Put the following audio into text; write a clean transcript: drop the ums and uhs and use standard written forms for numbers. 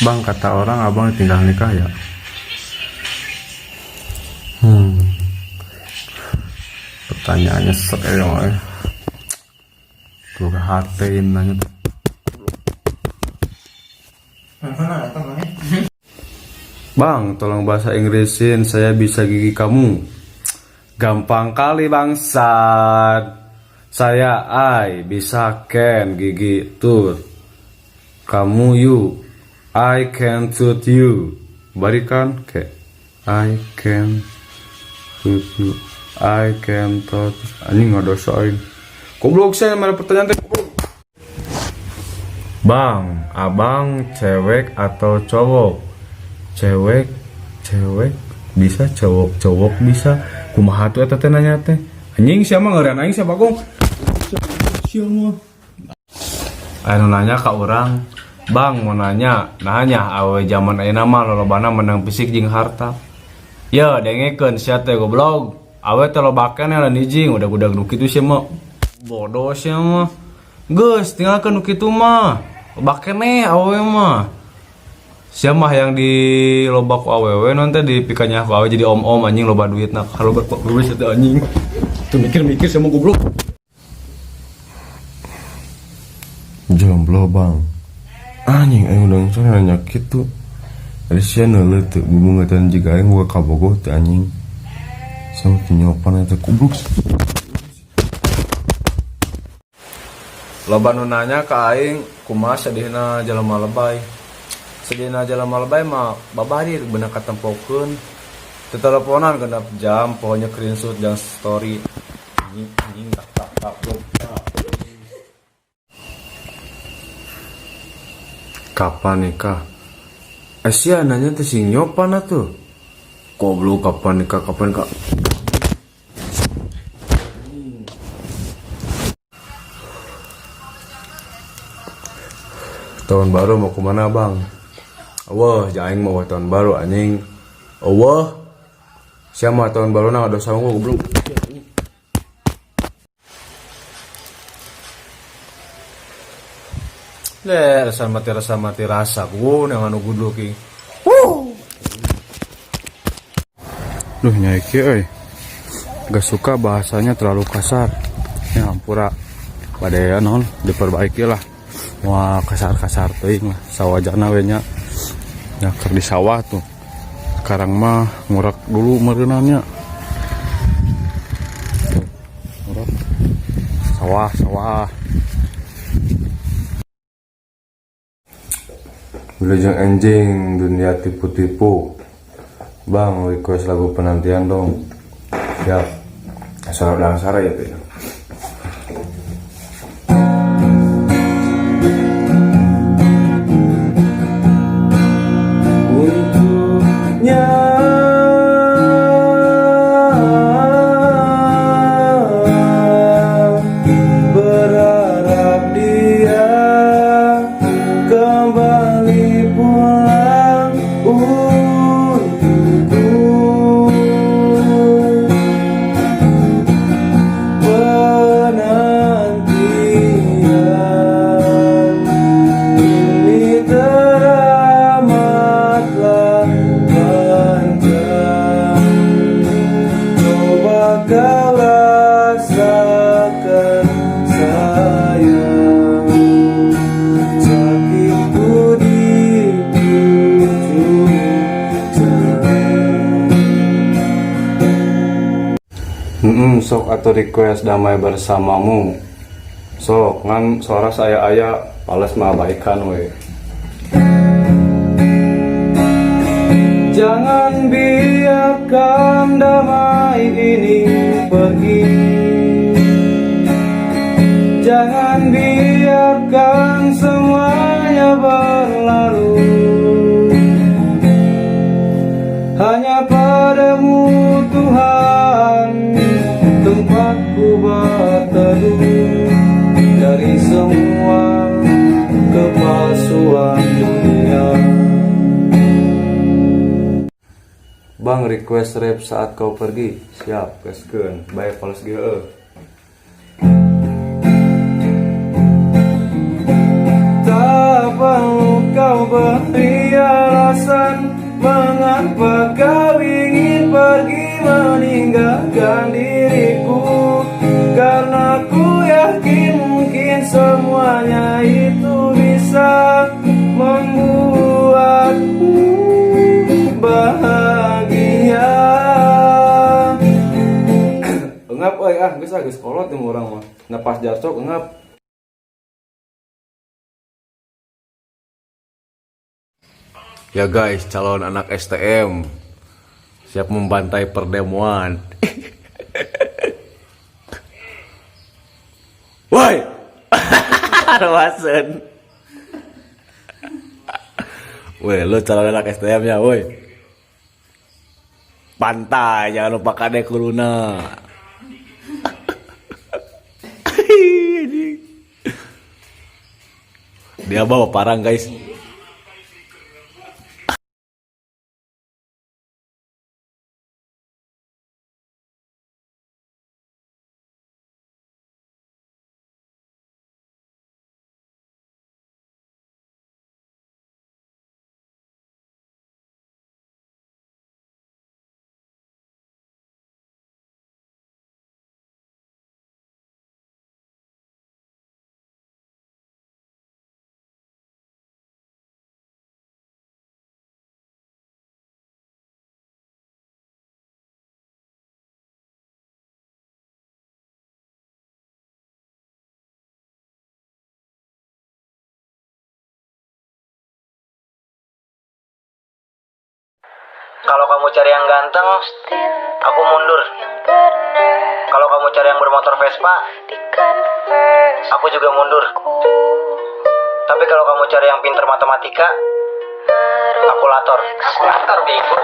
Bang, kata orang abang tinggal nikah ya. Pertanyaannya sek ya. Tuh ke hati nanya tuh. Bang, tolong bahasa Inggrisin, saya bisa gigi kamu. Gampang kali, bangsat. Saya I bisa can gigi tooth. Kamu you. I can tooth you. Barikan ke. I can tooth you. I can tooth. Anjing, nggak dosa aing. Goblok, saya mana pertanyaan teh, goblok. Bang, abang cewek atau cowok? Cewek, cewek bisa cowok, cowok bisa. Kumaha tuh eta teh nanya teh? Anjing, siapa ngeureun aing, siapa gong? Siapa? Anu nanya ka urang, "Bang, mau nanya, nanya awewe zaman ayeuna mah lolobana menang fisik jeung harta." Ya, dengekeun sia teh, goblok. Awewe teh loba keneh lain hiji, udah-udah nu kitu sia mah. Bodoh sia mah. Geus, tinggalkeun nu kitu mah. Loba keneh awewe mah. Sia mah yang di loba ku awewe nanti dipikanya ku awewe jadi om-om, anjing, loba duitna. Kalau kok gue teh, anjing. Tuh mikir-mikir sama goblok. Jomblo, bang? Anjing, aing udah sana nanya gitu. Ada sia neuleuh teu bubungetan jiga aing boga kabogoh teu, anjing? Sama nyopan eta, goblok. Loba nu nanya ka aing kumaha sedihna jelema lebay. Sedihna jelema lebay mah babari bener katempokeun. Teu teleponan 6 jam, pokoknya screenshot jangan story. Anjing, anjing, tak tak tak blok. Kapan nikah? Eh, sia nanya teh sing nyopan atuh. Goblok, kapan nikah, kapan nikah? Tahun baru mau kemana, bang? Wah, aing mau tahun baru, anjing. Wah, siapa tahun baru nah dosa gua, goblok. Le, rasa mati rasa gua yang anu good looking. Duh, nyai kieu euy. Gak suka bahasanya terlalu kasar. Ya hampura. Pada ya non diperbaiki lah. Wah, kasar-kasar teuing lah, sawajarna we nya. Ya keur di sawah tuh. Sekarang mah ngurak dulu meureunannya. Tuh, ngurak. Sawah, sawah. Wilujeng enjing, dunia tipu-tipu. Bang, request lagu Penantian dong. Siap. Suara Dangsara ya tuh ya. Untuknya berharap dia kembali pulang untukku penantian ini teramatlah panjang. Coba kau rasakan, sayang, sakitku di ujung jalan. Sok atau request Damai Bersamamu. Sok ngan suara saya aya pales mah abaikan we. Jangan biarkan damai ini pergi. Jangan biarkan semuanya berlalu. Hanya padamu, Tuhan, tempatku berteduh dari semua kepalsuan dunia. Bang, request rap Saat Kau Pergi. Siap, gaskeun. Bae pales ge heueuh. Tak perlu kau beri Alasan mengapa kau ingin pergi meninggalkan diriku. Karena ku yakin mungkin semuanya itu bisa membuatmu bahagia. Engap euy ah, geus ah, geus kolot jeung urang mah. Napas jarcok engap. Ya guys, calon anak STM siap membantai perdemoan. Woi. Rawasen. Woi, lu calon anak STM ya, woi. Pantai, jangan lupa kade kuluna. Anjing. Dia bawa parang, guys. Kalau kamu cari yang ganteng, aku mundur. Kalau kamu cari yang bermotor Vespa, aku juga mundur. Tapi kalau kamu cari yang pinter matematika, aku lator. Aku lator, bego.